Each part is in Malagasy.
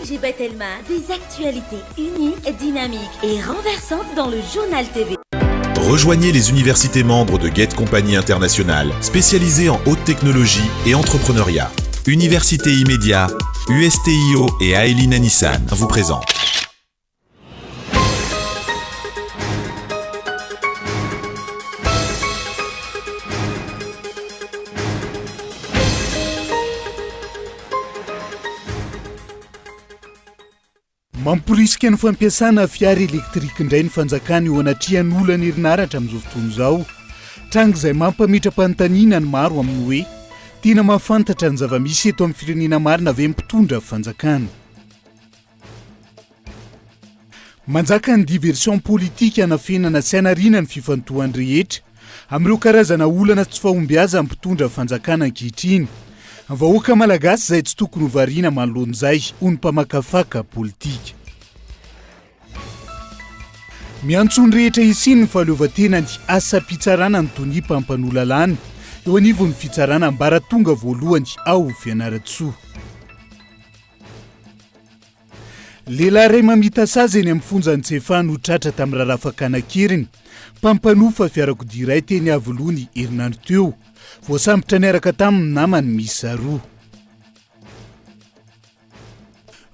ONG Batelma, des actualités uniques, dynamiques et renversantes dans le Journal TV. Rejoignez les universités membres de Gate Company International, spécialisées en haute technologie et entrepreneuriat. Université Immédiat, USTIO et Aelina Nissan vous présentent. Mamporisika ny fampiasana fiara elektrika indray ny fanjakana eo anatrehan'ny olan'ny herinaratra amin'izao fotoana izao. Tranga izay mampametra-panontaniana ny maro amin'ny hoe, tena mahafantatra ny zava-misy eto amin'ny firenena marina ve ny mpitondra fanjakana? Manjaka ny diversion politique hanafenana sy hanariana ny fifantohan'ny rehetra amin'ireo karazana olana sy tsy fahombiazan'ny mpitondra fanjakana ankehitriny. Ny vahoaka malagasy izay tsy tokony ho variana manoloana izay, hoy ny mpamakafaka politika. Miantso ny rehetra hisian'ny fahaleovantenany asam-pitsarana ny tonia mpampanoa lalàna eo anivon'ny fitsarana ambaratonga voalohany ao Fianarantsoa. Lehilahy iray mamita sazy eny amin'ny fonjan'i Tsiafahy no tratra tamin'ny raharaha fakana an-keriny. Mpampanofa fiarakodia iray teny Iavoloha ny herinandro teo. Voasambotra niaraka taminy ny namany miisa roa.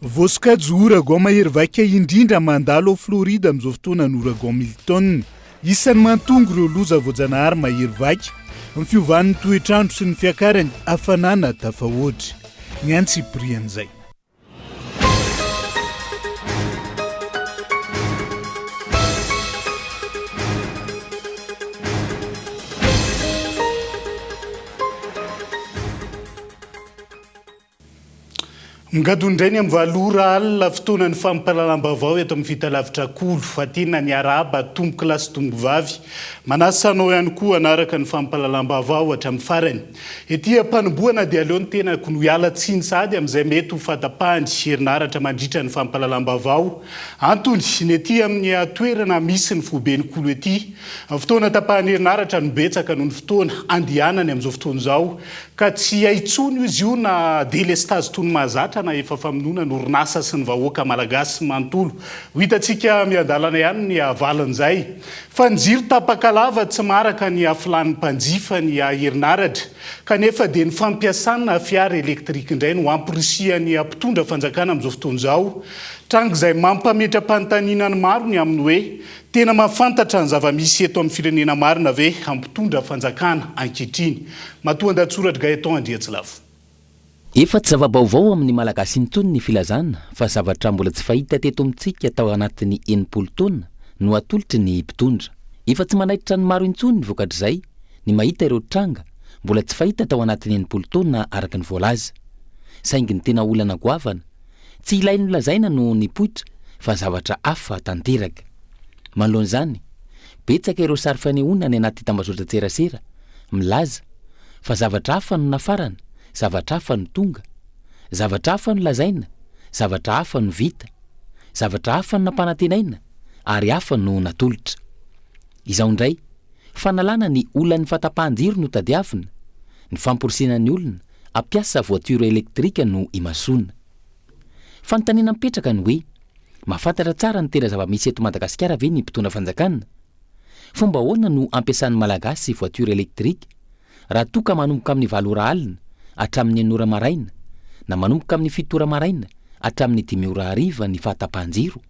Voasokajy ho ouragan mahery vaika indrindra mandalo ao Floride amin'izao fotoana ny ouragan Milton. Isan'ny mahatonga ireo loza voajanahary mahery vaika ny fiovan'ny toetr'andro sy ny fiakaran'ny hafanana tafahoatra. Ny antsipirian'izay. Migadona indray ny amin'ny valo ora alina, fotoanan'ny fampahalalam-baovao eto amin'ny Fitalavitra Kolo. Fatiana miarahaba tompokolahy sy tompokovavy. Manasa anao ihany koa hanaraka ny fampahalalam-baovao hatramin'ny farany. Ety am-panombohana dia aleo ny tenako no hiala tsiny sahady amin'izay mety ho fahatapahan'ny herinaratra mandritra ny fampahalalam-baovao. Antony, ny ety amin'ny toerana misy ny foiben'ny Kolo ety, fotoana tapahan'ny herinaratra no betsaka noho ny fotoana andehanany amin'izao fotoana izao, ka tsy hay intsony izy io na delestazy toy ny mahazatra na efa famonoana ny orinasa sy ny vahoaka malagasy manontolo. Ho hitantsika miandalana ihany ny valin'izay. Fa ny jiro tapaka lava tsy maharaka ny hafilan'ny mpanjifa ny herinaratra, kanefa dia ny fampiasana fiara elektrika indray no amporisihan'ny mpitondra fanjakana amin'izao fotoana izao. Tranga izay mampametra-panontaniana ny maro ny amin'ny hoe, tena mahafantatra ny zava-misy eto amin'ny firenena marina ve mpitondra fanjakana ankehitriny? Matoandatsoratr'i Gaëtan Andriatsilavo. Efa tsy zava-baovao amin'ny Malagasy intsony ny filazana fa zavatra mbola tsy fahita teto amintsika tao anatin'ny 60 taona no atolotry ny mpitondra. Efa tsy manaitra ny maro intsony vokatr'izay ny mahita ireo tranga mbola tsy fahita tao anatin'ny 60 taona araka ny voalaza. Saingy ny tena olana goavana, tsy ilay nolazaina no nipoitra fa zavatra hafa tanteraka. Manoloana izany, betsaka ireo sary fanehoana any anaty tambazotran-tserasera milaza fa zavatra hafa no nafarana, zavatra hafa no tonga, zavatra hafa no lazaina, zavatra hafa no vita, zavatra hafa no nampanantenaina ary hafa no natolotra. Izao indray, fanalana ny olan'ny fahatapahan-jiro no tadiavina, ny famporisihana ny olona hampiasa voiture électrique no imasoana. Fanontaniana mipetraka ny hoe, mahafantatra tsara ny tena zava-misy eto Madagasikara ve ny mpitondra fanjakana? Fomba ahoana no ampiasan'ny Malagasy voiture électrique raha toa ka manomboka amin'ny valo ora alina hatramin'ny enina ora maraina na manomboka amin'ny fito ora maraina hatramin'ny dimy ora hariva ny fahatapahan-jiro?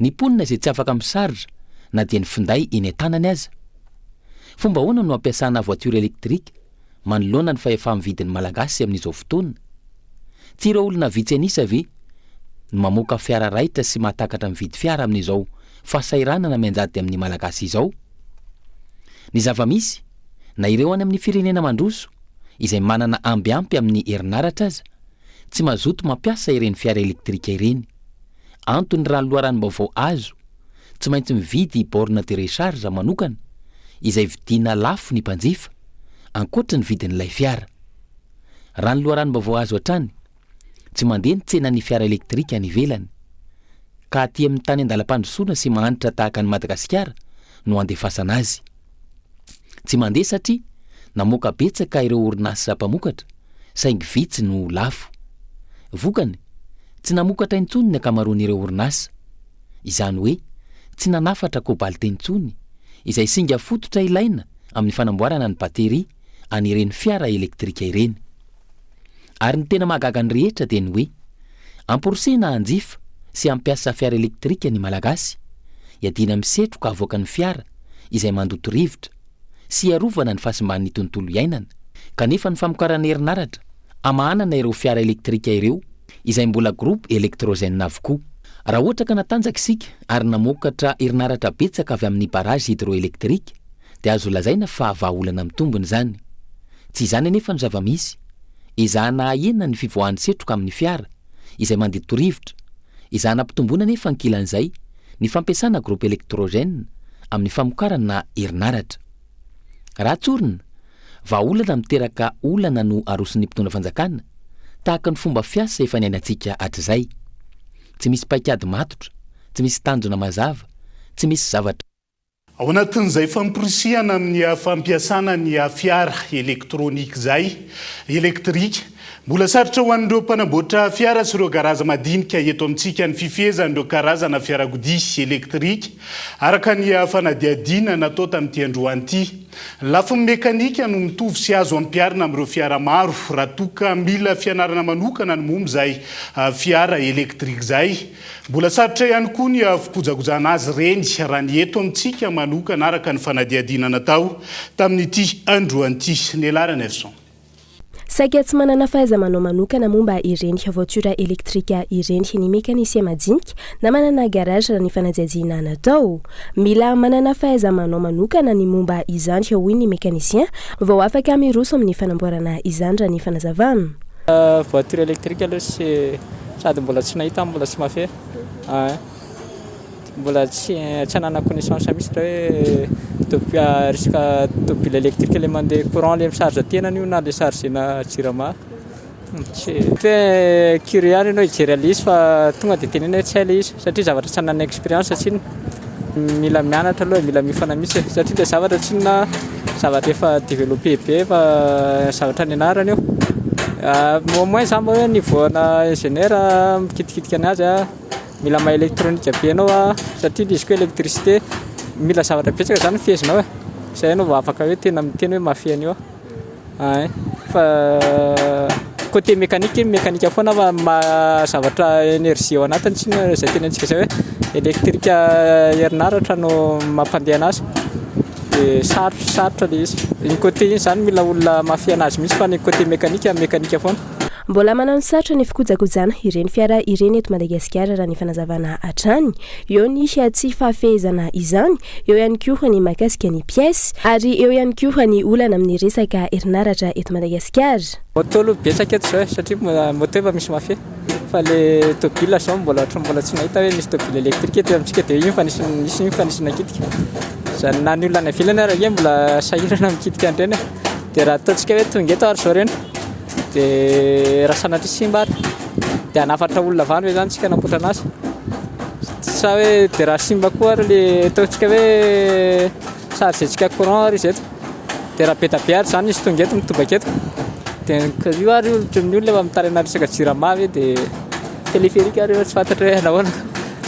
Ny mponina izay tsy afaka mi-charge na dia ny finday eny an-tanany aza? Fomba ahoana no ampiasana voiture électrique manoloana ny fahefa-mividin'ny Malagasy amin'izao fotoana? Tsy ireo olona vitsy an'isa ve no mamoaka fiara raitra sy mahatakatra mividy fiara amin'izao fahasahiranana mianjady amin'ny Malagasy izao? Ny zava-misy, na ireo any amin'ny firenena mandroso, izay manana amby ampy amin'ny herinaratra aza, tsy mazoto mampiasa ireny fiara elektrika ireny. Antony raha ny loharanom-baovao azo, tsy maintsy mividy borne de recharge manokana, izay vidiana lafo ny mpanjifa, ankoatry ny vidin'ilay fiara. Raha ny loharanom-baovao azo hatrany, tsy mandeha ny tsenan'ny fiara elektrika any ivelany, ka aty amin'ny tany an-dalam-pandrosoana sy mahantra tahaka an'i Madagasikara no andefasana azy. Tsy mandeha satria namoaka betsaka ireo orinasa mpamokatra saingy vitsy no lafo. Vokany, Tsy namokatra intsony ny ankamaroan'ireo orinasa. Izany hoe tsy nanafatra cobalt intsony, izay singa fototra ilaina amin'ny fanamboarana ny bateria an'ireny fiara elektrika ireny. Ary ny tena mahagaga ny rehetra dia ny hoe amporisihina hanjifa sy hampiasa fiara elektrika ny Malagasy, hiadiana amin'ny setroka avoakan'ny fiara izay mandoto rivotra sy hiarovana ny fahasimban'ny tontolo iainana, kanefa ny famokarana herinaratra hamahanana ireo fiara elektrika ireo izay mbola groupe électrogène avokoa. Raha ohatra ka natanjaka isika ary namokatra herinaratra betsaka avy amin'ny barrage hydroélectrique dia azo lazaina fa vahaolana mitombina izany. Tsy izany anefa no zava-misy. Ezahana ahena ny fivoahan'ny setroka amin'ny fiara izay mandoto rivotra. Ezahana ampitomboina anefa ankilan'izay ny fampiasana groupe électrogène amin'ny famokarana herinaratra. Raha tsorina, vahaolana miteraka olana no aroson'ny mpitondra fanjakana, tahaka ny fomba fiasa efa niainantsika hatrizay. Tsy misy paikady matotra, tsy misy tanjona mazava, tsy misy zavatra. Ao anatin'izay famporisihana amin'ny fampiasana ny fiara elektronika izay, elektrika, mbola sarotra ho an'ireo mpanamboatra fiara sy ireo garazy madinika eto amintsika ny fifehezana ireo karazana fiarakodia elektrika, araka ny fanadihadiana natao tamin'ity androany ity. Ny lafiny mekanika no mitovy sy azo ampiharina amin'ireo fiara maro, raha toa ka mila fianarana manokana ny momba izay fiara elektrika izay. Mbola sarotra ihany koa ny fikojakojana azy ireny raha ny eto amintsika manokana araka ny fanadihadiana natao tamin'ity androany ity. Nelara Nelson. Saika tsy manana fahaiza-manao manokana momba ireny voiture électrique ireny ny mécanicien madinika na manana garage raha ny fanadihadiana natao. Mila manana fahaiza-manao manokana ny momba izany hoy ny mécanicien vao afaka miroso amin'ny fanamboarana izany raha ny fanazavana. Voiture électrique aloha tsy sady mbola tsy nahita mbola tsy mahafehy. Mbola tsy tsy anana connaissance mihitsy raha hoe tôbi- resaka tômôbila électrique le mandeha courant le mi-charge tenany io na le chargena jirama. Tsy hoe curieux ihany ianao hijery an'ilay izy fa tonga dia tenenina hoe tsy hay ilay izy satria zavatra tsy ananana expérience tsinona. Mila mianatra aloha e, mila miofana mihitsy e, satria ilay zavatra tsinona zavatra efa développé be efa zavatra nianarana io. Au moins za mba hoe niveau-na ingénieur mikitikitika anazy a. Mila mahay électronique be ianao a, satria ilay izy koa électricité, mila zavatra betsaka zany fehezinao e, zay ianao vao afaka hoe tena miteny hoe mahafehy an'io aho, ein fa côté mécanique iny mécanique foana fa ny maha zavatra énergie ao anatiny tsinona zay tenenitsika zay hoe électrique herinaratra no mampandeha anazy de sarotra sarotra le izy, iny côté iny zany mila olona mahafehy anazy mihitsy fa ny côté mécanique mécanique foana. Mbola manano sarotra ny fikojakojana ireny fiara ireny eto Madagasikara raha ny fanazavana hatrany. Eo ny tsy fahafehezana izany, eo ihany koa ny mahakasika ny pièces ary eo ihany koa ny olana amin'ny resaka herinaratra eto Madagasikara. Moto aloha betsaka eto zao e, satria moto efa misy mafia fa le tôbila zao mbola ohatran'ny mbola tsy nahita hoe misy tôbila électrique eto amintsika dia iny fa nisy nisy iny fa nisy nakitika. Zany na ny olona any ivelany ary anie mbola sahirana mikitika an'ireny e. Dia raha ataontsika hoe tonga eto ary zao ireny dia raha sanatria simba ary dia hanafatra olona avy any ve zany tsika hanamboatra anazy? Sa hoe dia raha simba koa ary le ataontsika hoe charger-ntsika courant ary izy eto dia raha be dia be ary zany izy tonga eto mitobaka eto dia io ary ohatran'ny olona efa mitaraina resaka jirama ve dia téléphérique ary io tsy fantatra hoe nahoana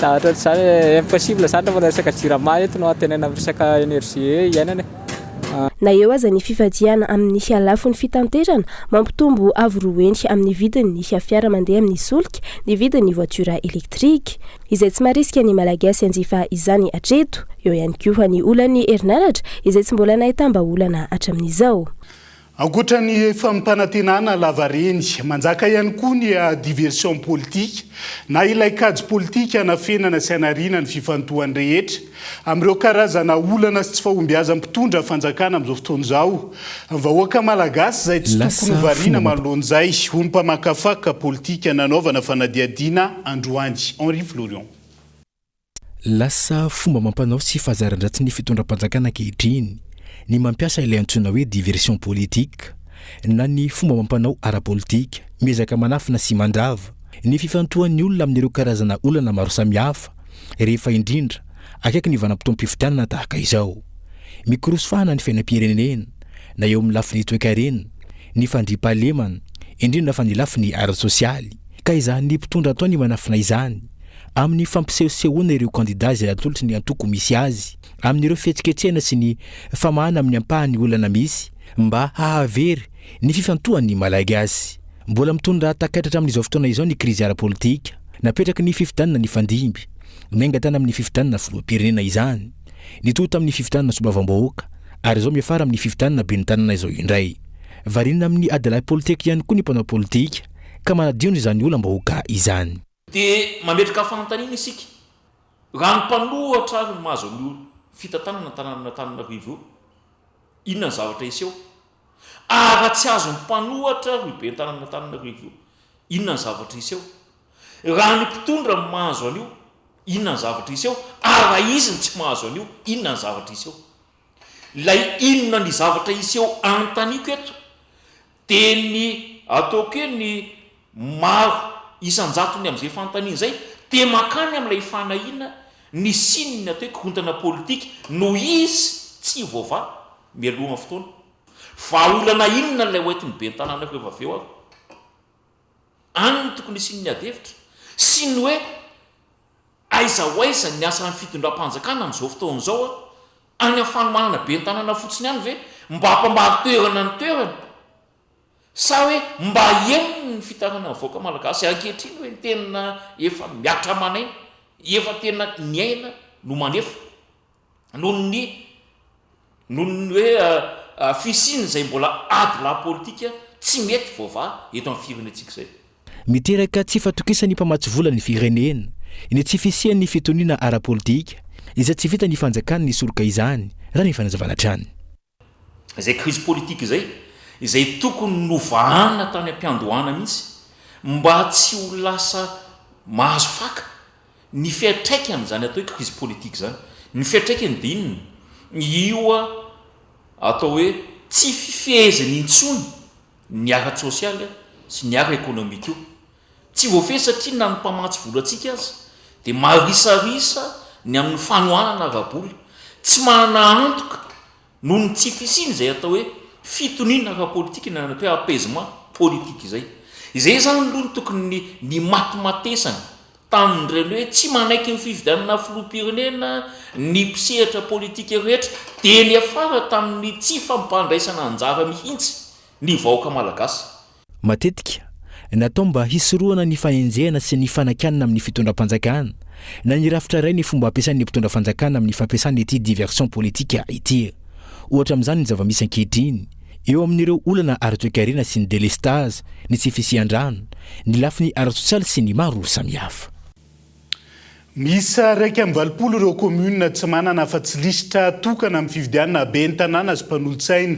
zavatra ohatr'izany impossible zany raha mbola resaka jirama eto no antenaina amin'ny resaka énergie iainana e. Na eo aza ny fifadiana amin'ny halafon'ny fitanterana, mampitombo avo roa heny amin'ny vidin'ny fiara mandeha amin'ny solika ny vidin'ny voiture électrique, izay tsy marisika ny Malagasy hanjifa izany hatreto. Eo ihany koa ny olan'ny herinaratra, izay tsy mbola nahitam-bahaolana hatramin'izao. Ankoatra ny fampanantenana lavareny, manjaka ihany koa ny diversion politique na ilay kajy politika hanafenana sy hanariana ny fifantohan'ny rehetra amin'ireo karazana olana sy tsy fahombiazan'ny mpitondra fanjakana amin'izao fotoana izao. Ny vahoaka malagasy izay tsy tokony ho Lasa variana fomba manoloana izay, hoy ny mpamakafaka politika nanaovana fanadihadiana androany. Henri Florian. Lasa fomba amam-panao sy fahazaran-dratsin'ny fitondram-panjakana ankehitriny ny mampiasa ilay antsoina hoe diversion politique na ny fomba amam-panao ara-politika miezaka manafina sy mandrava ny fifantohan'ny olona amin'ireo karazana olana maro samihafa rehefa indrindra akaiky ny vanim-potoam-pifidianana tahaka izao. Mikorosy fahana ny fiainam-pirenena na eo amin'ny lafiny toekarena, ny fandriampahalemana, indrindra fa ny lafiny ara-tsosialy. ka ezahan'ny mpitondra atao ny manafina izany amin'ny fampisehosehoana ireo kandidà izay atolotry ny antoko misy azy amin'ireo fihetsiketsehana sy ny famahana amin'ny ampahany olana misy mba hahavery ny fifantohan'ny Malagasy. Mbola mitondra takaitra hatramin'izao fotoana izao ny krizy ara-politika napetraky ny fifidianana nifandimby. Niainga tany amin'ny fifidianana filoham-pirenena izany, nitohy tamin'ny fifidianana solombavambahoaka ary izao miafara amin'ny fifidianana ben'ny tanàna izao indray. Variana amin'ny adilahy politika ihany koa ny mpanao politika ka manadino izany olam-bahoaka izany. Dia mametraka fanontaniana isika, raha ny mpanohatra ary no mahazo an'io fitantanana an'Antananarivo io, inona ny zavatra hiseho? Ary raha tsy azon'ny mpanohatra ary io ben'ny tanànan'Antananarivo io, inona ny zavatra hiseho? Raha ny mpitondra no mahazo an'io, inona ny zavatra hiseho? Ary raha izy no tsy mahazo an'io, inona ny zavatra hiseho? Ilay inona ny zavatra hiseho anontaniako eto dia ny ataoko hoe ny maro isan-jatony amin'izay fanontaniana izay dia mankany amin'ilay fanahiana nisian'ny atao hoe korontana politika noho izy tsy voavaha mialohan'ny fotoana. Vahaolana inona ilay hoentin'ny ben'ny tanàna rehefa avy eo ary? Any no tokony hisian'ny ady hevitra sy ny hoe aiza ho aiza ny asan'ny fitondram-panjakana amin'izao fotoana izao any amin'ny fanomanana ben'ny tanàna fotsiny ihany ve mba hampamari-toerana ny toerana sa hoe mba henony ny fitarainan'ny vahoaka malagasy ankehitriny hoe ny tena efa mihatra aman'aina, efa tena ny aina no manefa. Noho ny noho ny hoe fisian'izay mbola ady lahy politika tsy mety voavaha eto amin'ny firenentsika izay. Miteraka tsy fahatokisan'ny mpamatsy vola ny firenena ny tsy fisian'ny fitoniana ara-politika izay tsy vitan'ny fanjakana nisoroka izany, raha ny fanazavana hatrany. Izay crise politique izay, izay tokony novahana tany am-piandohana mihitsy mba tsy ho lasa mahazo faka ny fiantraikan'izany atao hoe crise politique izany. Ny fiantraikany dia inona? Io atao hoe tsy fifehezana intsony ny ara-tsosialy sy ny ara-ekonomika io. Tsy voafehy satria na ny mpamatsy vola antsika aza dia marisarisa ny amin'ny fanohanana ara-bola. Tsy manana antoka noho ny tsy fisian'izay atao hoe fitoniana ara-politika na ny atao hoe apaisement politique izay. Izay izany aloha no tokony nimatimatesana tamin'ireny hoe tsy manaiky ny fifidianana filoham-pirenena ny mpisehatra politika rehetra dia niafara tamin'ny tsy fampandraisana anjara mihitsy ny vahoaka malagasy. Matetika, natao mba hisorohana ny fanenjehana sy ny fanakianana amin'ny fitondram-panjakana, na ny rafitra iray ny fomba ampiasain'ny mpitondra fanjakana amin'ny fampiasana ity diversion politika ity. Ohatra amin'izany ny zava-misy ankehitriny, eo amin'ireo olana ara-toekarena sy ny delestazy, ny tsy fisian-drano, ny lafiny ara-tsosialy sy ny maro samihafa. Miisa 81 ireo kaominina tsy manana afa-tsy lisitra tokana amin'ny fifidianana ben'ny tanàna sy mpanolotsaina,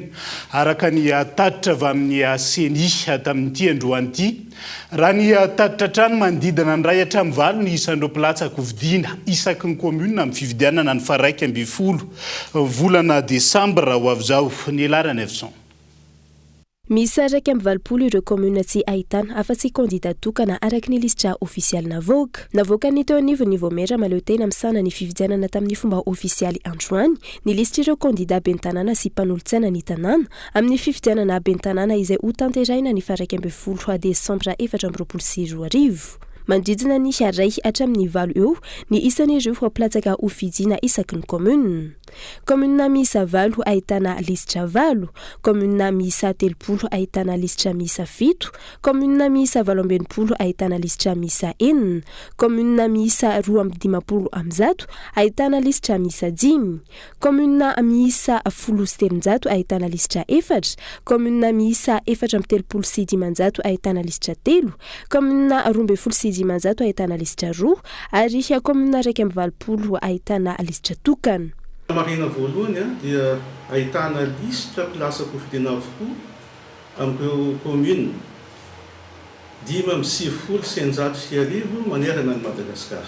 araka ny tatitra avy amin'ny Ceni tamin'ity androany ity. Raha ny tatitra hatrany, manodidina ny iray hatramin'ny valo ny isan'ireo mpilatsa-kofidina isaky ny kaominina amin'ny fifidianana ny faha-11 volana desambra ho avy izao. Ny Laranevson. Miisa 81 ireo kaominina tsy ahitana afa-tsy kandida tokana araka ny lisitra ofisialy navoaka. Navoakan'ny teo anivon'ny Vaomiera mahaleotena misahana ny fifidianana tamin'ny fomba ofisialy androany ny lisitr'ireo kandida ben'ny tanàna sy mpanolotsaina ny tanàna amin'ny fifidianana ben'ny tanàna izay hotanterahina ny faha 11 desambra 2024. Manodidina ny iray hatramin'ny valo eo ny isan'ireo mpilatsaka hofidiana isaky ny kaominina. Kaominina miisa valo ahitana lisitra valo, kaominina miisa 30 ahitana lisitra miisa fito, kaominina miisa 68 ahitana lisitra miisa enina, kaominina miisa 152 ahitana lisitra miisa dimy, kaominina miisa 310 ahitana lisitra efatra, kaominina miisa 534 ahitana lisitra telo, kaominina 512 ahitana lisitra roa ary kaominina 81 ahitana lisitra tokana. Marihina voalohany dia ahitana lisitra mpilatsa-kofidina avokoa amin'ireo kaominina 1695 manerana an'i Madagasikara.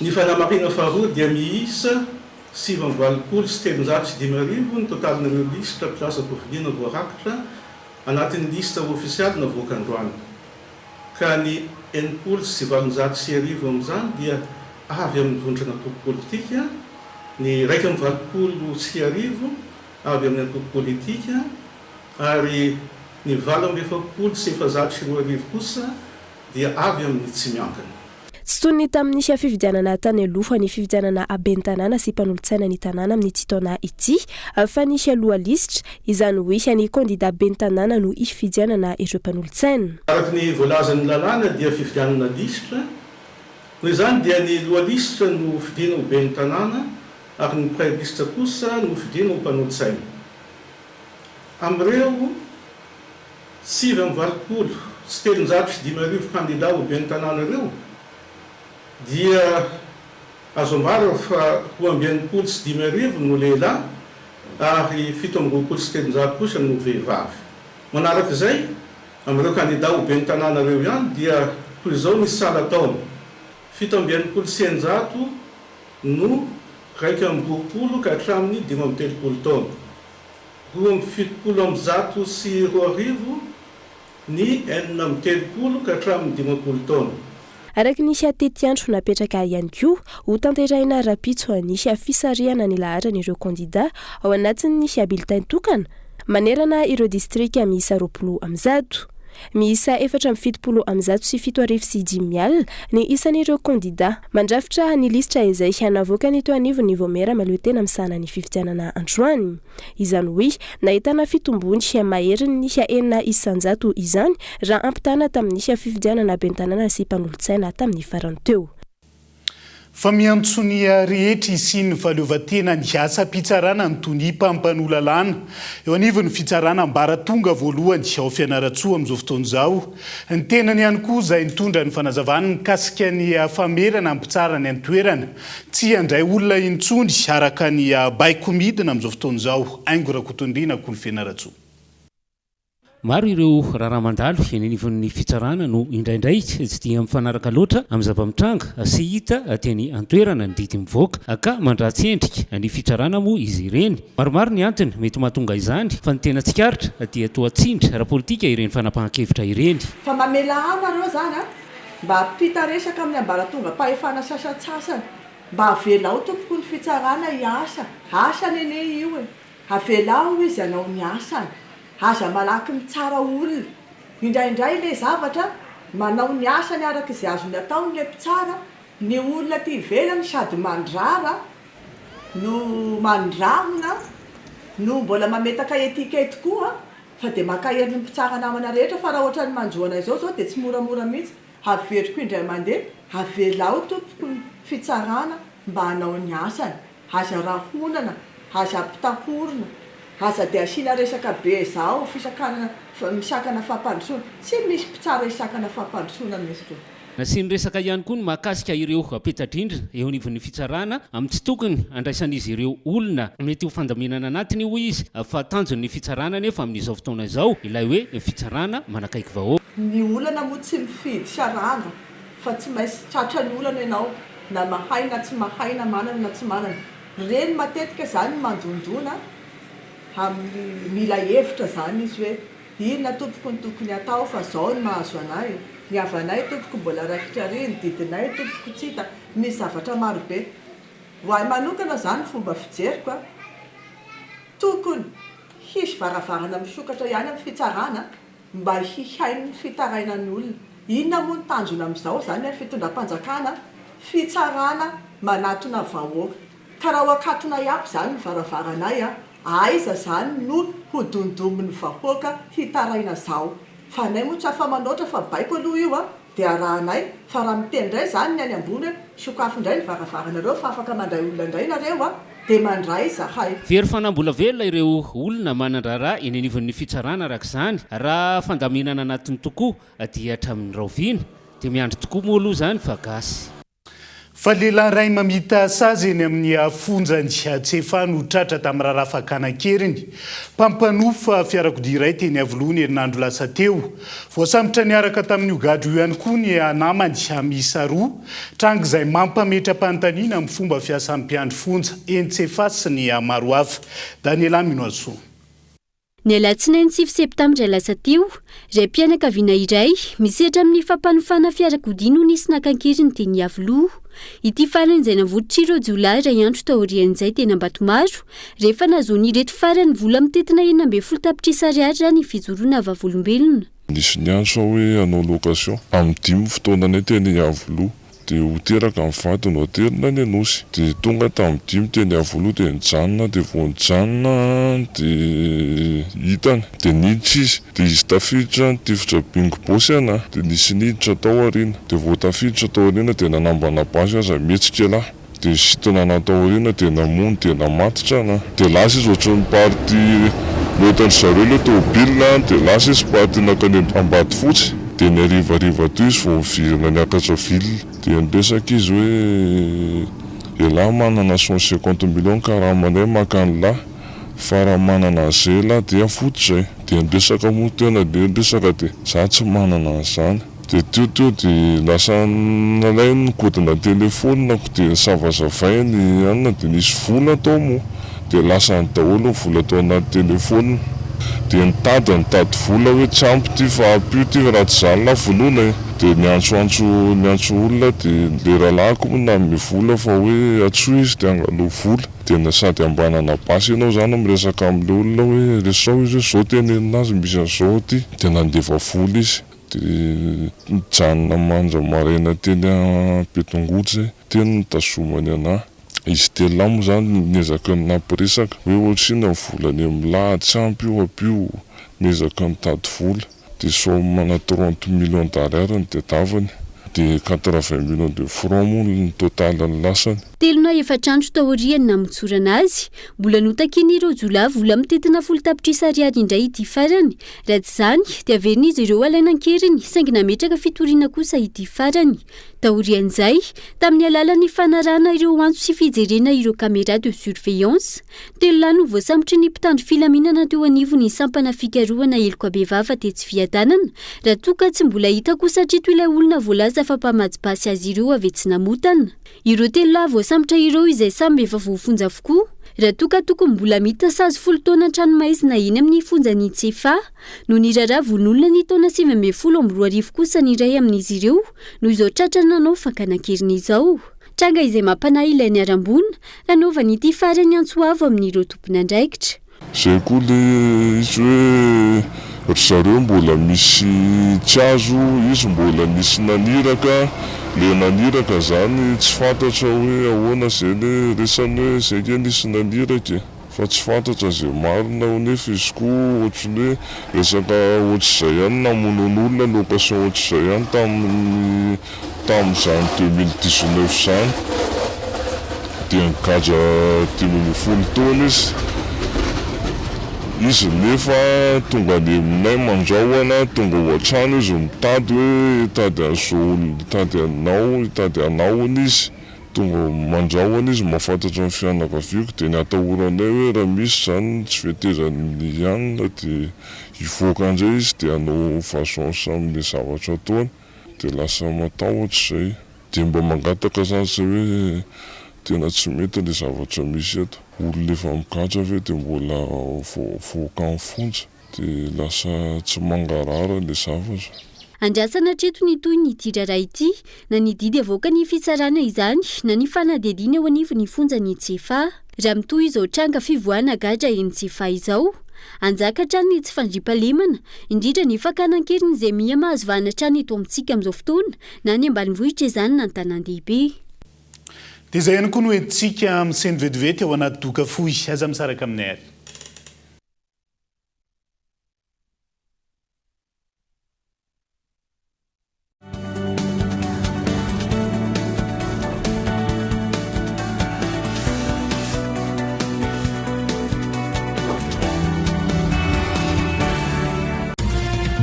Ny fanamarihana faharoa dia miisa 389 ny totalin'ireo lisitra mpilatsa-kofidina voarakitra anatin'ny lisitra ofisialy navoaka androany, ka ny 1860 amin'izany dia avy amin'ny vondron'antoko politika, ny 1081 avy amin'ny antoko politika ary ny 448 kosa. dia avy amin'ny tsy miankina. Tsy toy ny tamin'ny fifidianana tany aloha ny fifidianana ben'ny tanàna sy mpanolotsaina ny tanàna amin'ity taona ity fa ny loha lisitra, izany hoe ny kandida ben'ny tanàna no hifidianana ireo mpanolotsaina. Araka ny voalazan'ny lalàna dia fifidianana lisitra, noho izany dia ny loha lisitra no hofidiana ho ben'ny tanàna ary ny mpiray lisitra kosa no hofidiana ho mpanolotsaina. Amin'ireo 389 kandida ho ben'ny tanàna ireo dia azo ambara fa 562 no lehilahy ary 327 kosa no vehivavy. Manaraka izay, amin'ireo kandida ho ben'ny tanàna ireo ihany dia toy izao ny salan-taona, 667 no 21 ka hatramin'ny 35 taona. 2172 ny 36 ka hatramin'ny 50 taona. Araka ny tetiandro napetraka ihany koa, hotanterahina rahampitso ny fisarihana ny laharan'ireo kandida ao anatin'ny bulletin tokana manerana ireo distrika miisa 120. Miisa 774 774 ny isan'ireo kandida mandrafitra ny lisitra izay navoaka ny teo anivon'ny vaomiera mahaleo tena misahana ny fifidianana androany. Izany hoe nahitana fitombony maherin'ny 6% izany raha ampitahana tamin'ny fifidianana ben'ny tanàna sy mpanolotsaina tamin'ny farany teo. Fa miantso ny rehetra hisian'ny fahaleovantena ny asam-pitsarana ny tonia mpampanoa lalàna eo anivon'ny fitsarana ambaratonga voalohany ao Fianarantsoa amin'izao fotoana izao. Ny tenany ihany koa izay nitondra ny fanazavany mikasika ny famerana ny mpitsara any an-toerana tsy handray olona intsony araka ny baiko midina amin'izao fotoana izao. Haingo Rakotondriana Kolo Fianarantsoa. Maro ireo raharaha mandalo eny anivon'ny fitsarana no indraindray tsy dia mifanaraka loatra amin'ny zava-mitranga sy hita teny an-toerana ny didy mivoaka ka mandratsy endrika ny fitsarana moa izy ireny. Maromaro ny antony mety mahatonga izany fa ny tena tsikaritra dia toa tsindry ara-politika ireny fanapahan-kevitra ireny. Fa mamela ahy nareo zany a, mba hampita resaka amin'ny ambaratongam-pahefana sasantsasany, mba avelao tompoko ny fitsarana hiasa, asany anie io e, avelao izy hanao ny asany. Aza malaky mitsara olona. Indraindray ilay zavatra, manao ny asany araka izay azony atao ilay mpitsara, ny olona aty ivelany sady mandrara no mandrahona no mbola mametaka étiquette koa fa dia mankahery ny mpitsara namana rehetra fa raha ohatran'ny manjo anay izao izao dia tsy moramora mihitsy. Averiko indray mandeha, avelao tompoko ny fitsarana mba hanao ny asany. Aza rahonana, aza ampitahorina, aza dia asiana resaka be zao fisakanana misakana fampandrosoana. Tsy misy mpitsara hisakana fampandrosoana mihitsy aloha. Nasiany resaka ihany koa ny mahakasika ireo peta-drindrina eo anivon'ny fitsarana amin'ny tsy tokony handraisan'izy ireo olona. Mety ho fandaminana anatiny io hoy izy fa tanjon'ny fitsarana anefa amin'izao fotoana izao ilay hoe fitsarana manakaiky vahoaka. Ny olana moa tsy mifidy saranga fa tsy maintsy tratran'ny olana ianao na mahay na tsy mahay na manana na tsy manana. Reny matetika zany no mandondona amin'ny mila hevitra zany izy hoe inona tompoko no tokony atao fa zao no mahazo anay, ny havanay tompoko mbola raikitra ary, ny didinay tompoko tsy hita, misy zavatra marobe. Ho ahy manokana zany ny fomba fijeriko a, tokony hisy varavarana misokatra ihany amin'ny fitsarana mba hihaino ny fitarainan'ny olona. Inona moa ny tanjona amin'izao izany amin'ny fitondram-panjakana? Fitsarana manatona vahoaka. Ka raha ho akatonay aby izany ny varavaranay, aiza izany no ho dondomin'ny vahoaka hitaraina zao? Fa anay moa tsy afa-manoatra fa baiko aloha io an! Dia arahanay, fa raha miteny indray izany ny any ambony hoe sokafy indray ny varavaranareo fa afaka mandray olona indray nareo an! dia mandray izahay. Very fanahy mbola velona ireo olona manan-draharaha eny anivon'ny fitsarana araka izany. Raha fandaminana anatiny tokoa dia hatramin'ny rahoviana? Dia miandry tokoa moa aloha izany fa gasy. Fa lehilahy iray mamita sazy eny amin'ny fonjan'i Tsiafahy no tratra tamin'ny raharaha fakana an-keriny. Mpampanofa fiarakodia iray teny Iavoloha ny herinandro lasa teo. Voasambotra niaraka tamin'io gadra io ihany koa ny namany miisa roa. Tranga izay mampametra-panontaniana amin'ny fomba fiasan'ny mpiandry fonja eny Tsiafahy sy ny maro hafa. Daniela Minoasoa. Ny alatsinainy 9 septambra lasa teo, raim-pianakaviana iray misehatra amin'ny fampanofana fiarakodia no nisy naka an-keriny teny Iavoloha. Ity farany izay navotritr'ireo jiolahy iray andro taorian'izay teny Ambatomaro, rehefa nahazoan'ireto farany vola mitentina 16 tapitrisa ariary raha ny fijoroana vavolombelona. Nisy niantso aho hoe hanao location. Amin'ny dimy fotoananay teny Iavoloha. Dia ho teraka ny vadiny ho aterina any Anosy. Dia tonga tamin'ny dimy teny Iavoloha dia nijanona dia vao nijanona dia hitany. Dia niditra izy. Dia izy tafiditra nitifitra bingo basy ana. Dia nisy niditra tao aoriana. Dia vao tafiditra tao aoriana dia nanambana basy aza mihetsika elah. Dia nisintona anah tao aoriana dia namono dia namatotra anah. Dia lasa izy ohatran'ny party noentin-dry zareo ilay tômôbila dia lasa izy party nankany Ambatofotsy. Dia ny harivariva teo izy vao niverina niakatra ville. Dia niresaka izy hoe elah manana 150 millions karamanay maka an'lah fa raha manana an'izay elah dia foty izay. Dia niresaka moa tena dia niresaka dia za tsy manana an'izany. Dia teo teo dia lasa nalainy ny code-na telephone-ko dia nisavazavainy anona dia nisy vola tao moa dia lasany daholo ny vola tao anaty telephone. Dia nitady nitady vola hoe tsy ampy ity fa ampio ity raha tsy izany lahy vonoina e! Dia niantsoantso niantso olona dia ilay rahalahiko moa nanome vola fa hoe antsoy izy dia angalao vola. Dia na sady ambanana basy ianao izany miresaka amin'ilay olona hoe resaho izy hoe izao tenenina azy misy an'izao aty. Dia nandefa vola izy. Dia nijanona mandra maraina teny Ampetongotra izay, teny no nitazomany anah. Izy telo lahy moa izany niezaka ny nampiresaka hoe ohatrinona ny vola any amin'lah, tsy ampy io ampio, niezaka nitady vola. Dia somme ana 30 millions d'ariary no tadiaviny, dia 80 millions de francs moa ny total ny lasany. Telo na efatra andro taorian'ny namotsorana azy, mbola notakian'ireo jiolahy vola mitentina folo tapitrisa ariary indray ity farany, Raha tsy izany, dia averin'izy ireo alaina an-keriny, saingy nametraka fitoriana kosa ity farany. Taorian'izay, tamin'ny alalan'ny fanarahana ireo antso sy fijerena ireo caméras de surveillance, telo lahy no voasambotry ny mpitandro filaminana teo anivon'ny sampana fikarohana heloka bevava tetsy Fiadanana, raha toa ka tsy mbola hita kosa hatreto ilay olona voalaza fa mpamatsy basy azy ireo avy etsy Namotana. Ireo telo lahy voasambotra ireo izay samy efa voafonja avokoa, raha toa ka tokony mbola mita sazy folo taona an-tranomaizina eny amin'ny fonjan'i Tsiafahy. Noho ny raharaha vono olona ny taona 2019 kosa ny iray amin'izy ireo no izao tratra nanao fakana an-keriny izao. Tranga izay mampanahy ilay niharam-boina, nanaovan'ity farany antso avo amin'ireo tompon'andraikitra. Zay koa le izy hoe ry zareo mbola misy tsy azo, izy mbola nisy naniraka, le naniraka zany tsy fantatra hoe ahoana zay le resany hoe zay nge nisy naniraka e, fa tsy fantatra ze marina ao nefa izy koa ohatry ny hoe resaka ohatr'izay ihany namonoan'olona location ohatr'izay ihany tamin'ny Tamin'izany 2019 izany dia nigadra 15 taona izy. Izy nefa tonga any aminay mandrahona, tonga ao an-trano izy mitady hoe hitady an'izao olona, hitady anao, hitady anao hono izy. Tonga mandrahona izy mahafantatra ny fianakaviako dia ny atahoranay hoe raha misy izany tsy fetezan'ny hanina dia hivoaka indray izy dia hanao vengeance amin'ilay zavatra ataony. Dia lasa matahotra izay. Dia mba mangataka zany zay hoe tena tsy mety le zavatra misy eto. Olona efa migadra ve dia mbola voaka ny fonja? Dia lasa tsy mangarahara le zavatra. Andrasana hatreto ny tohin'ity raharaha ity, na ny didy avoakan'ny fitsarana izany, na ny fanadihadiana eo anivon'ny fonjan'i Tsiafahy. Raha mitohy izao tranga fivoahana gadra eny Tsiafahy izao, Hanjaka hatrany ny tsy fandriampahalemana, indrindra ny fakana an-keriny izay miha mahazo vahana hatrany eto amintsika amin'izao fotoana, na any ambanivohitra izany na an-tanàn-dehibe. Dia izay ihany koa no entintsika misento vetivety ao anaty doka fohy. Aza misaraka aminay ary.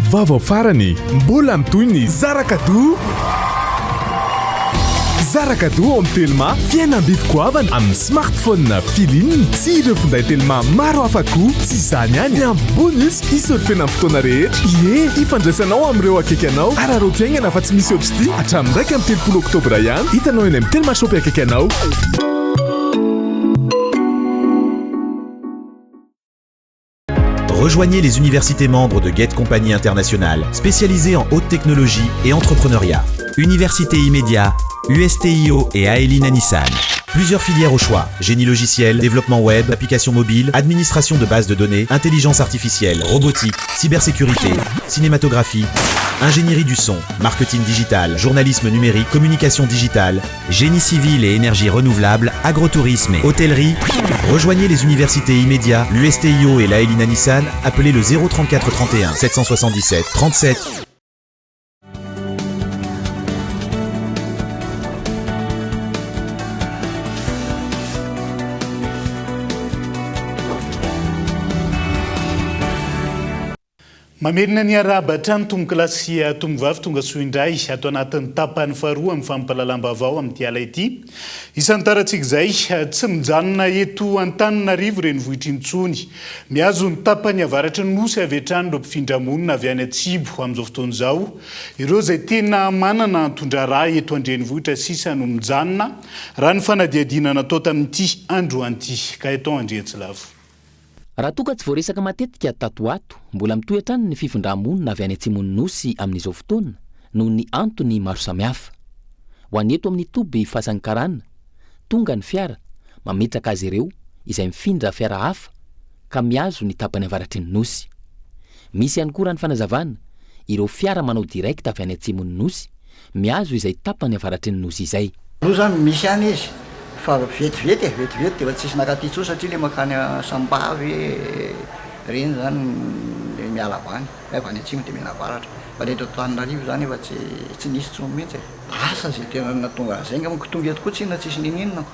Vaovao farany, mbola mitohy ny zara cadeau! Zara cadeau ao amin'ny Telma, fihenam-bidy goavana amin'ny smartphone Feeline sy ireo finday Telma maro hafa koa. Tsy izany ihany, miampy bonus hisurfena amin'ny fotoana rehetra. Ie, hifandraisanao amin'ireo akaiky anao. Araraoty haingana fa tsy misy ohatr'ity hatramin'ny 31 oktobra ihany. Hitanao eny amin'ny Telma Shop akaiky anao. Rejoignez les universités membres de Get Company International, spécialisées en haute technologie et entrepreneuriat. Université Immédiat, USTIO et Aelina Nissan. Plusieurs filières au choix. Génie logiciel, développement web, applications mobiles, administration de bases de données, intelligence artificielle, robotique, cybersécurité, cinématographie, ingénierie du son, marketing digital, journalisme numérique, communication digitale, génie civil et énergie renouvelable, agrotourisme et hôtellerie. Rejoignez les universités immédiats, l'USTIO et la Elina Nissan, appelez le 034 31 777 37. Mamerina ny arahaba hatrany tompokolahy sy tompovavy tonga soa indray ato anatin'ny tapany faharoa amin'ny fampahalalam-baovao amin'ity ala ity. Isantarantsika izay tsy mijanona eto Antananarivo renivohitra intsony. Mihazo ny tapany avaratry ny Nosy avy hatrany ireo mpifindra monina avy any atsimo amin'izao fotoana izao. Ireo izay tena manana anton-draharaha eto an-drenivohitra sisa no mijanona, raha ny fanadihadiana natao tamin'ity androany ity. Gaëtan Andriantsilavo. Raha toa ka tsy voaresaka matetika tato ho ato, mbola mitohy hatrany ny fifindra-monina avy any atsimon'ny Nosy amin'izao fotoana noho ny antony maro samihafa. Ho an'ny eto amin'ny toby Fasan'ny Karana, tonga ny fiara mametraka azy ireo izay mifindra fiara hafa ka mihazo ny tapany avaratry ny Nosy. Misy ihany koa raha ny fanazavana, ireo fiara manao direct avy any atsimon'ny Nosy mihazo izay tapany avaratry ny Nosy izay. Aloha zany misy ihany izy fa vetivety e, vetivety de efa tsisy nakaty intsony satria le makany Sambavy reny zany le miala avy any, avy any atsimo de miala avaratra fa le eto Antananarivo zany efa tsy tsy nisy intsony mihitsy e. Asa ze tena nahatonga an'izay angamba ko tonga eto koa tsinona tsisy ninininako,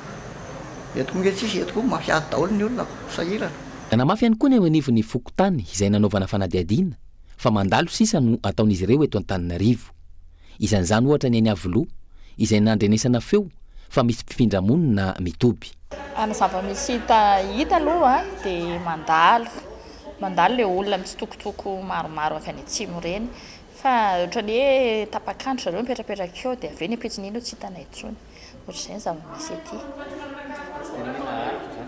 eto koa nge tsisy, eto koa mafiady daholo ny olona ko, sahirana. Nanamafy ihany koa ny eo anivon'ny fokontany izay nanaovana fanadihadiana fa mandalo sisa no ataon'izy ireo eto Antananarivo. Isan'izany ohatra ny eny Iavoloha izay nandrenesana feo fa misy mpifindra monina mitoby. Ny zava-misy hita hita aloha dia mandalo, mandalo ilay olona mitsitokotoko maromaro avy any atsimo ireny fa ohatran'ny hoe tapak'andro zareo mipetrapetraka eo dia avy eo ny ampitson'iny tsy hitanay intsony. Ohatr'izay ny zava-misy aty.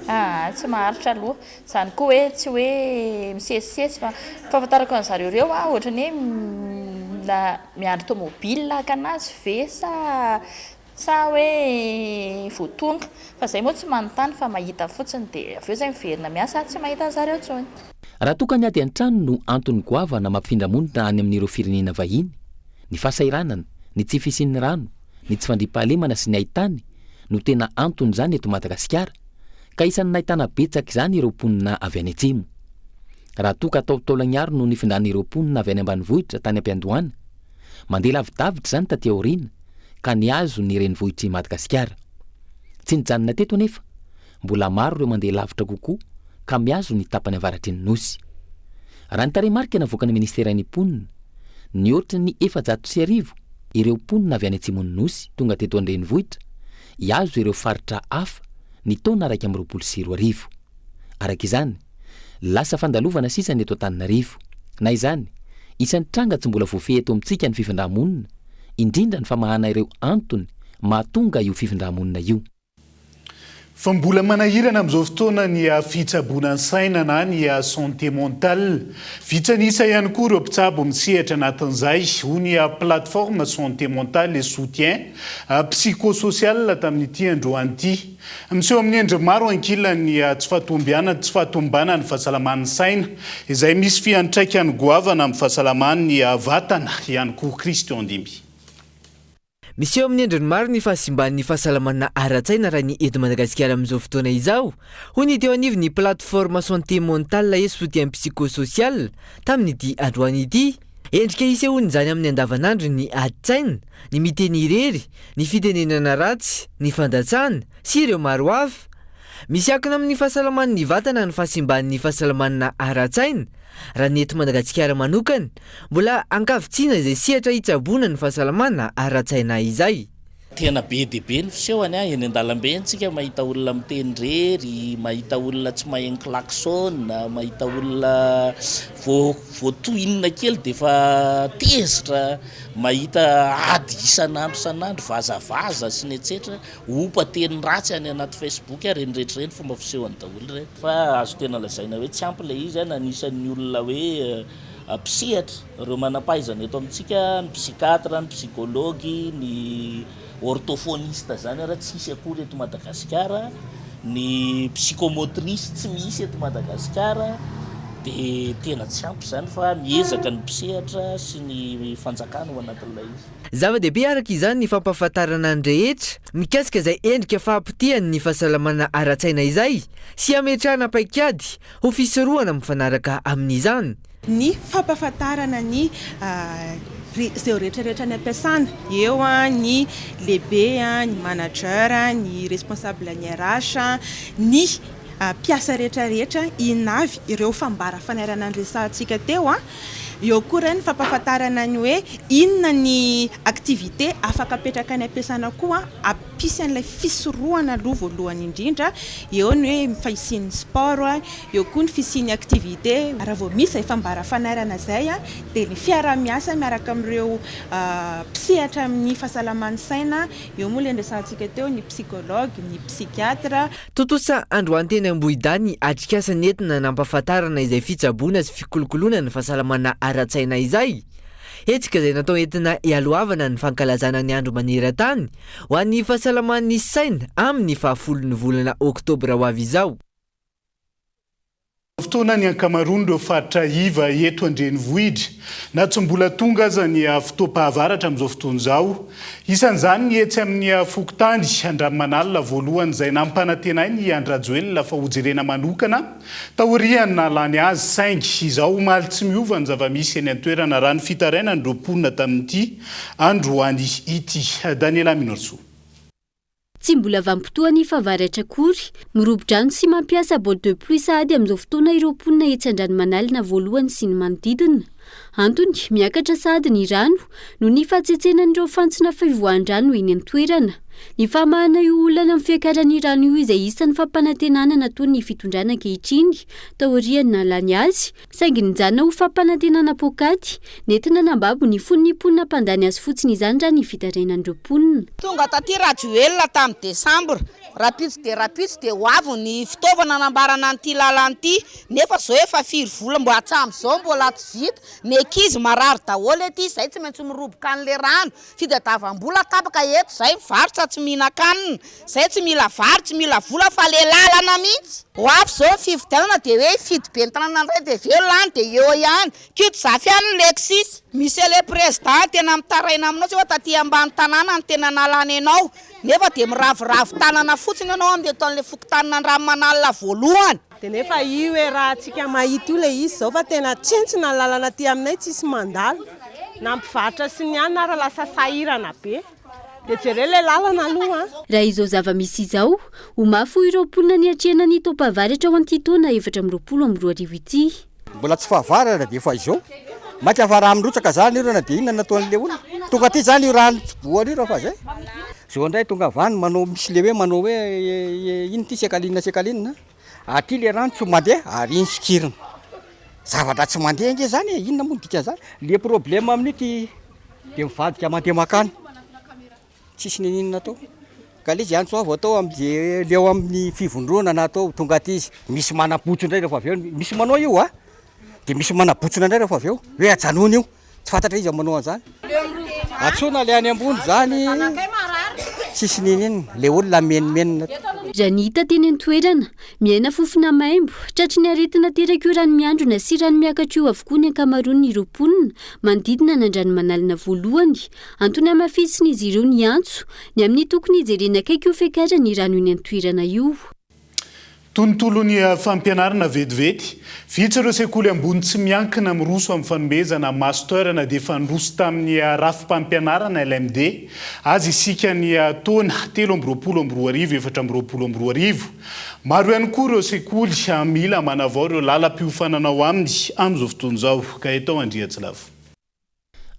Aa, tsy maharitra aloha. Izany koa hoe tsy hoe misesisesy fa fahafantarako an'zareo ireo aho ohatran'ny hoe na miandry tomobile haka an'azy ve sa sa hoe vao tonga. Fa izay moa tsy manontany fa mahita fotsiny dia avy eo izay miverina miasa tsy mahita an'zareo intsony. Raha toa ka ny ady an-trano no antony goavana mampifindra monina any amin'ireo firenena vahiny, ny fahasahiranana, ny tsy fisian'ny rano, ny tsy fandriampahalemana sy ny haitany no tena anton'izany eto Madagasikara, ka isan'ny nahitana betsaka izany ireo mponina avy any atsimo. Raha toa ka tao Taolagnaro no nifindran'ireo mponina avy any ambanivohitra tany am-piandohana, mandeha lavidavitra izany taty aoriana ka nihazo ny renivohitr'i Madagasikara. Tsy nijanona teto anefa, mbola maro ireo mandeha lavitra kokoa ka mihazo ny tapany avaratry ny Nosy. Raha ny tarehimarika navoakan'ny Ministeran'ny Mponina, nihoatra ny 1400 ireo mponina avy any atsimon'ny Nosy tonga teto an-drenivohitra hihazo ireo faritra hafa ny taona 2021. Araka izany, lasa fandalovana sisa ny eto Antananarivo. Na izany, isan'ny tranga tsy mbola voafehy eto amintsika ny fifindrà-monina, indrindra ny famahana ireo antony mahatonga io fifindrà-monina io. Fa mbola manahirana amin'izao fotoana ny fitsaboana ny saina na ny santé mentale. Vitsy an'isa ihany koa ireo mpitsabo misehatra anatin'izay, hoy ny plateforme santé mentale et soutien psychosocial tamin'ity androany ity. Miseho amin'ny endriny maro ankilan'ny tsy fahatombiana tsy fahatombanan'ny fahasalaman'ny saina, izay misy fiantraikany goavana amin'ny fahasalaman'ny vatana ihany koa. Christian Ndimby. Miseho amin'ny endriny maro ny fahasimban'ny fahasalamana ara-tsaina raha ny eto Madagasikara amin'izao fotoana izao, hoy ny teo anivon'ny Plateforme Santé Mentale et Soutien Psychosocial tamin'ity androany ity. Endrika isehoan'izany amin'ny andavanandro ny adin-tsaina, ny miteny irery, ny fitenenana ratsy, ny fandatsana, sy ireo maro hafa. Misy akony amin'ny fahasalaman'ny vatana ny fahasimban'ny fahasalamana ara-tsaina. Raha ny eto Madagasikara manokana, mbola ankavitsiana izay sehatra hitsaboana ny fahasalamana ara-tsaina izay. Tena be dia be ny fisehony a, eny an-dalambe eny tsika mahita olona miteny irery, mahita olona tsy maheno klaxon, mahita olona vao vao tohinina kely dia efa tezitra, mahita ady isan'andro isan'andro, vazavaza sy ny etsetra. Ompa teny ratsy any anaty Facebook ary ireny rehetra ireny fomba fisehony daholo ireny. Fa azo tena lazaina hoe tsy ampy ilay izy an, anisan'ny olona hoe mpisehatra, ireo manam-pahaizana eto amintsika, ny psychiatre, ny psychologue, ny orthophoniste izany ara tsisy akory eto Madagasikara, ny psychomotrice tsy misy eto Madagasikara, dia tena tsy ampy izany fa miezaka ny mpisehatra sy ny fanjakana ao anatin'ilay izy. Zava-dehibe araka izany ny fampahafantarana ny rehetra mikasika izay endrika fahapotehany ny fahasalamana ara-tsaina izay sy hametrahana paikady ho fisorohana mifanaraka amin'izany. Ny fampahafantarana ny izay rehetra rehetra any am-piasana, eo ny lehibe, ny manager, ny responsable ny RH, ny mpiasa rehetra rehetra, inona avy ireo fambara fanairana niresahantsika teo. Eo koa ireny ny fampahafantarana ny hoe inona ny activité afaka apetraka any am-piasana koa hampisy an'ilay fisorohana aloha voalohany indrindra. Eo ny hoe fisian'ny sport, eo koa ny fisian'ny activité. Raha vao misy izay fambara fanairana izay dia ny fiaraha-miasa miaraka amin'ireo mpisehatra amin'ny fahasalaman'ny saina, eo moa ilay niresahantsika teo ny psychologue, ny psychiatre. Tontosa androany teny Ambohidahy ny atrikasa nentina nampahafantarana izay fitsaboana sy fikolokoloana ny fahasalamana ara-tsaina izay. Hetsika izay natao entina hialohavana ny fankalazana ny andro maneran-tany ho an'ny fahasalaman'ny saina amin'ny fahafolon'ny volana oktobra ho avy izao. Fotoana ny ankamaroan'ireo faritra iva eto an-drenivohitra, na tsy mbola tonga aza ny fotoam-pahavaratra amin'izao fotoana izao. Isan'izany ny etsy amin'ny fokontany Andranomanalina voalohany izay nampanantenain'i An-dRajoelina fa hojerena manokana taorian'ny nahalany azy saingy izao omaly tsy miova ny zava-misy eny an-toerana raha ny fitarainan'ireo mponina tamin'ity androany ity. Daniela Minosoa. Tsy mbola vanim-potoan'ny fahavaratra akory. Mirobo-drano sy mampiasa bol de pluie sahady amin'izao fotoana ireo mponina etsy Andranomanalina voalohany sy ny manodidina. Antony, miakatra sahady ny rano noho ny fahatsetsenan'ireo fantsona fivoahan-drano eny an-toerana. Ny famahana io olana amin'ny fiakaran'ny rano io izay isan'ny fampanantenana nataon'ny fitondrana ankehitriny taorian'ny nahalany azy Saingy nijanona ho fampanantenana poakaty, nentina nambabo ny fon'ny mponina mpandany azy fotsiny izany raha ny fitarainan'ireo mponina. Tonga taty Rajoelina tamin'ny desambra, rahampitso dia rahampitso dia ho avy ny fitaovana hanambarana an'ity lalana ity, nefa izao efa firy vola mbo hatramin'izao mbola tsy vita, ny ankizy marary daholo ety, izay tsy maintsy miroboka an'ilay rano, Fitadiavam-bola tapaka eto zay mivarotra tsy mihinan-kanina, zay tsy mila vary tsy mila vola fa le lalana mihitsy. Ho avy zao ny fifidianana de hoe hifidy ben'ny tanàna indray de avy eo lany de eo ihany. Kito Zafy ihany ny Lexis. Monsieur le président tena mitaraina aminao tsy fa taty ambany tanàna no tena nalany anao nefa de miraviravy tanana fotsiny ianao amin'ny eto an'le fokontanin'Andranomanalina voalohany. Dia nefa io hoe raha tsika mahita io ilay izy izao fa tena tsentsina ny lalana aty aminay tsisy mandalo na mpivarotra sy ny anona ary lasa sahirana be. Dia jereo ilay lalana aloha an. Raha izao zava-misy izao, ho mafy ho ireo mponina niatrehana ny taom-pahavaratra ho an'ity taona 2024 ity. Mbola tsy fahavaratra dia efa izao. Mainka fa raha mirotsaka zany orana dia inona no ataon'ilay olona? Tonga aty zany io rano tsobohana io raha fa zay. Zao indray tonga avy any manao misy le hoe manao hoe inona ity sekalinina sekalinina. Aty le rano tsy mandeha ary iny sokirina. Zavatra tsy mandeha ange zany e, inona moa ny dikan'izany? Le problème amin'io ty de mivadika mandeha makany. Tsisy niniana natao. Ka le izy antso avo atao am'ze le ao amin'ny fivondronana atao tonga aty izy. Misy manabotso indray rehefa avy eo, misy manao io a! De misy manabotsina indray rehefa avy eo hoe ajanony io. Tsy fantatra iza manao an'izany. Antsoina le any ambony zany tsisy niniana, le olona menomenona. Raha ny hita teny an-toerana, miaina fofona maimbo, tratry ny aretina aterak'io rano miandrona sy rano miakatra io avokoa ny ankamaroan'ireo mponina manodidina an'Andranomanalina voalohany. Antony hamafisin'izy ireo ny antso, ny amin'ny tokony hijerena akaiky io fiakaran'ny rano eny an-toerana io. Tontolon'ny fampianarana vetivety. Vitsy ireo sekoly ambony tsy miankina miroso amin'ny fanomezana Master na dia efa niroso tamin'ny rafi-pampianarana LMD aza isika ny taona 2023 2024. Maro ihany koa ireo sekoly mila manavao ireo lalam-piofanana ao aminy amin'izao fotoana izao. Gaëtan Andriatsilavo.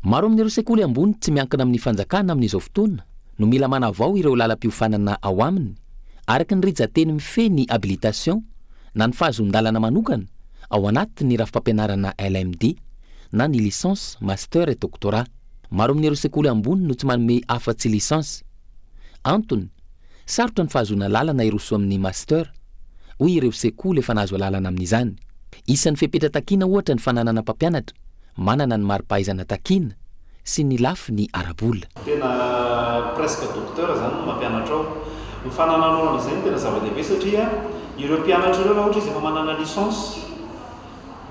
Maro amin'ireo sekoly ambony tsy miankina amin'ny fanjakana amin'izao fotoana no mila manavao ireo lalam-piofanana ao aminy, araka ny rijan-teny mifehy ny habilitation na ny fahazoan-dalana manokana ao anatin'ny rafi-pampianarana LMD na ny licence, master et doctorat. Maro amin'ireo sekoly ambony no tsy manome afa-tsy licence. Antony, sarotra ny fahazoana lalana hiroso amin'ny master, hoy ireo sekoly efa nahazo alalana amin'izany. Isan'ny fepetra takiana ohatra ny fananana mpampianatra. manana ny mari-pahaizana takiana sy ny lafiny ara-bola. Tena presque docteur zany no mampianatra ao. Ny fanananao an'izay no tena zava-dehibe satria ireo mpianatra ireo raha ohatra izy efa manana licence,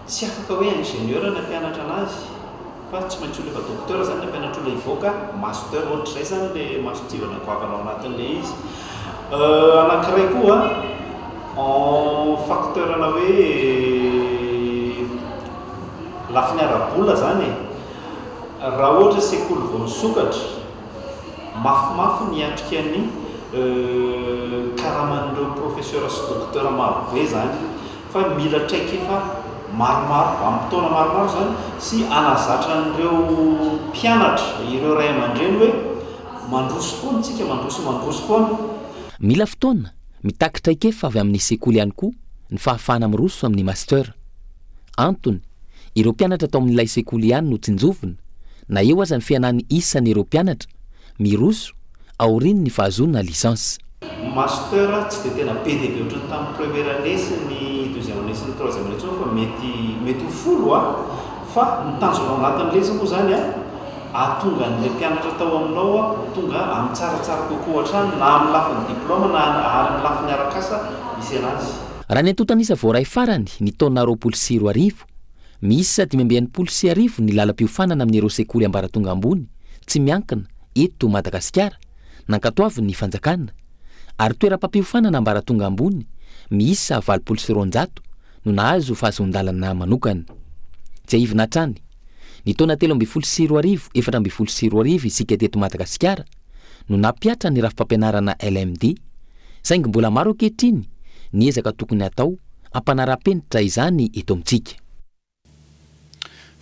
tsy afaka hoe ingénieur ny hampianatra anazy fa tsy maintsy olona efa docteur zany ny hampianatra olona hivoaka master. Ohatr'izay zany le mason-tsivana goavana ao anatin'ilay izy. Anankiray koa en facteur-na hoe lafiny ara-bola zany e, raha ohatra sekoly vao nisokatra, mafimafy ny hiatrika ny karaman'ireo professeur sy docteur maro be zany fa mila traikefa maromaro amin'ny taona maromaro zany sy hanazatra an'ireo mpianatra, ireo ray aman-dreny hoe mandroso foana isika, mandroso mandroso foana. Mila fotoana, mitaky traikefa avy amin'ny sekoly ihany koa ny fahafahana miroso amin'ny master. Antony, ireo mpianatra tao amin'ilay sekoly ihany no tsinjovina, na eo aza ny fihenan'ny isan'ireo mpianatra miroso aorian'ny fahazoana licence. Master tsy dia tena be dia be ohatran'ny tamin'ny première année sy ny deuxième année sy ny troisième année intsony fa mety mety ho folo a! Fa ny tanjona ao anatin'ilay izy moa izany a, hahatonga an'ilay mpianatra tao aminao ho tonga amin'ny tsaratsara kokoa hatrany na amin'ny lafiny diplaoma na ary amin'ny lafiny arak'asa misy anazy. Raha ny antontan'isa voaray farany ny taona 2020, miisa 1065 ny lalam-piofanana amin'ireo sekoly ambaratonga ambony tsy miankina eto Madagasikara nankatoavin'ny fanjakana ary toeram-pampiofanana ambaratonga ambony miisa 280 no nahazo fahazoan-dalana manokana. Tsiahivina hatrany, ny taona 2013 2014 isika teto Madagasikara no nampihatra ny rafi-pampianarana LMD, saingy mbola maro ankehitriny ny ezaka tokony hatao hampanara-penitra izany eto amintsika.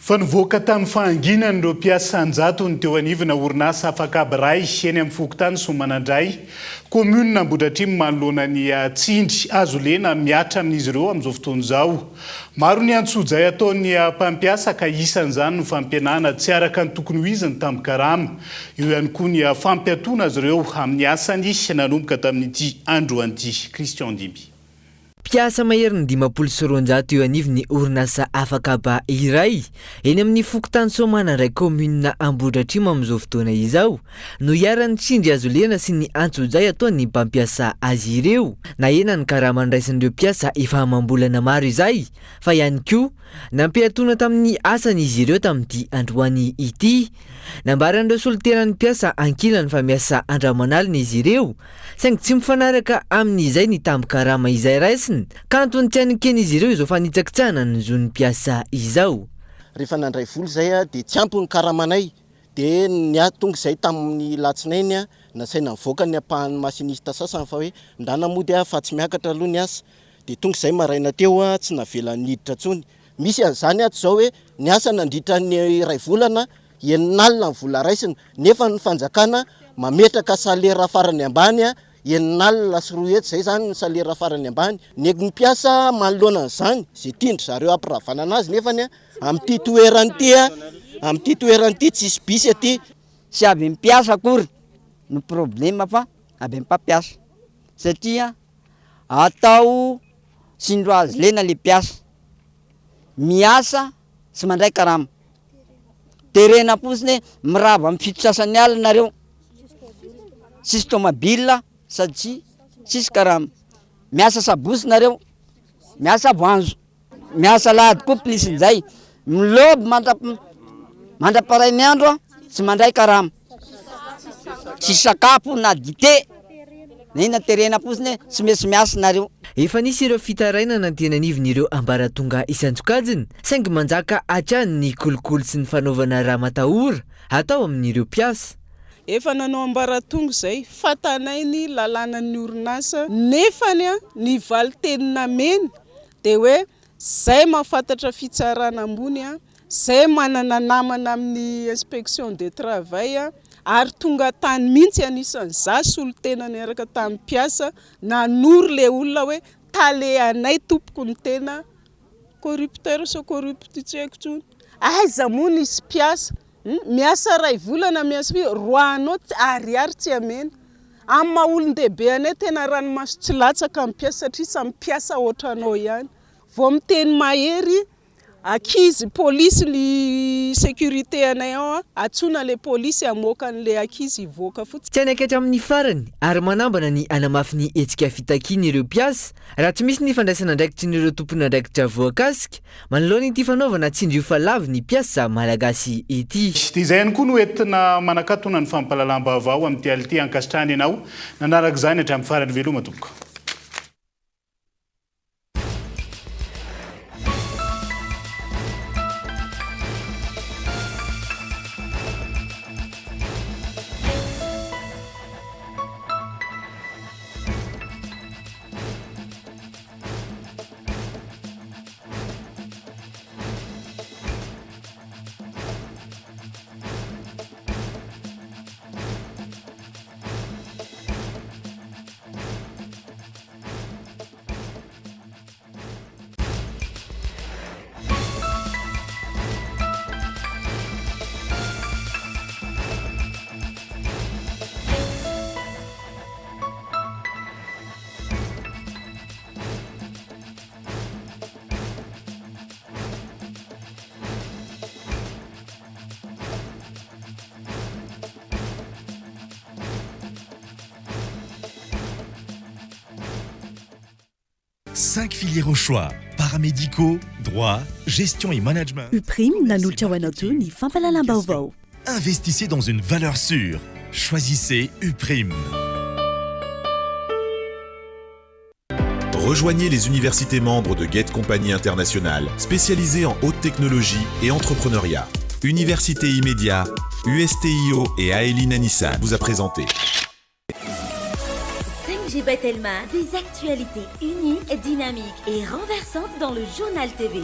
Fa nivoaka tamin'ny fahanginany ireo mpiasa an-jatony teo anivona orinasa afakaba iray eny amin'ny fokontany Soamanandray, kaominina Ambohidratrimo manoloana ny tsindry hazo lena mihatra amin'izy ireo amin'izao fotoana izao. Maro ny antsojay ataon'ny mpampiasa ka isan'izany ny fampihenana tsy araka ny tokony ho izy ny tambin-karama. Eo ihany koa ny fampiatoana azy ireo amin'ny asany nanomboka tamin'ity androany ity. Christian Ndimby. Mpiasa maherin'ny 250 eo anivon'ny orinasa afakaba iray eny amin'ny fokontany Soamanandray kaominina Ambohidratrimo amin'izao fotoana izao no iharan'ny tsindry hazolena sy ny antsojay ataon'ny mpampiasa azy ireo. Nahena ny karama noraisin'ireo mpiasa efa amam-bolana maro izay fa ihany koa nampiatoana tamin'ny asany izy ireo tamin'ity androany ity. Nambaran'ireo solontenan'ny mpiasa ankilany fa miasa andro aman'alina izy ireo saingy tsy mifanaraka amin'izay ny tambin-karama izay raisiny, ka antony tsy haneken'izy ireo izao fanitsakitsahana ny zon'ny mpiasa izao. Rehefa nandray vola izay dia tsy ampy ny karamanay dia ny ahy tonga izay tamin'ny latsinainy nasaina nivoaka ny ampahan'ny machiniste sasany fa hoe ndana mody aho fa tsy miakatra aloha ny asa dia tonga izay maraina teo tsy navela niditra intsony. Misy an'izany ato izao hoe niasa nandritra ny iray volana Enin'alina ny vola raisina, nefa ny fanjakana mametraka salaire farany ambany 260 izay zany ny salaire farany ambany. Ny mpiasa manoloana an'izany, izay tian-dry zareo hampiravanana azy nefany amin'ity toerana ity, amin'ity toerana ity tsisy bus aty. Tsy avy mpiasa akory no problema fa avy amin'ny mpampiasa satria atao tsindroazy lena le mpiasa, miasa tsy mandray karama. Terena fotsiny hoe mirava amin'ny fito sasany alina nareo, tsisy tomobile sady tsy tsisy karama. Miasa sabotsy nareo, miasa voanjo, miasa alahady koa plus njay, miloby mandra- mandra-parain'ny andro tsy mandray karama, tsisy sakafo na dite. Na inona terena fotsiny hoe tsy maintsy miasa nareo. Efa nisy ireo fitarainana teny anivon'ireo ambaratonga isan-tsokajiny, saingy manjaka hatrany ny kolikoly sy ny fanaovana ramatahora atao amin'ireo mpiasa. Efa nanao ambaratonga izay, fantanay ny lalànan'ny orinasa, nefany ny valinteny nameny dia hoe zay mahafantatra fitsarana ambony Zay manana namana amin'ny inspection de travail ary tonga tany mihitsy anisan'ny za solontena niaraka tamin'ny mpiasa nanoro le olona hoe tale anay tompoko no tena corrupteur sa corrupt tsy haiko intsony. Aiza moa nisy mpiasa miasa ray volana miasa firy roahanao ariary tsy amena. Amin'ny maha olon-dehibe anay tena ranomaso tsy latsaka ny mpiasa satria samy mpiasa ohatranao ihany. Vao miteny mahery. Ankizy polisy ny sécurité anay ao a, antsoina le polisy hamoaka an'le ankizy hivoaka fotsiny. Tsy hanaiky hatramin'ny farany ary manambana ny hanamafy ny hetsika fitakiana ireo mpiasa raha tsy misy ny fandraisan'andraikitry ny ireo tompon'andraikitra voakasika manoloana ity fanaovana tsindrio fa lavo ny mpiasa malagasy ity. Dia izay ihany koa no entina manakatona ny fampahalalam-baovao amin'ity alina ity. Ankasitrahana ianao nanaraka izany hatramin'ny farany. Veloma tompoko. Cinq filières au choix, paramédicaux, droit, gestion et management. Uprime nanolotra ho anao teo ny fampahalalam-baovao. Investissez dans une valeur sûre. Choisissez Uprime. Rejoignez les universités membres de Gate Company International, spécialisées en haute technologie et entrepreneuriat. Université Immédiat, USTIO et Aelina Nissan vous a présenté. 5G by Telma, des actualités uniques, dynamiques et renversantes dans le journal TV.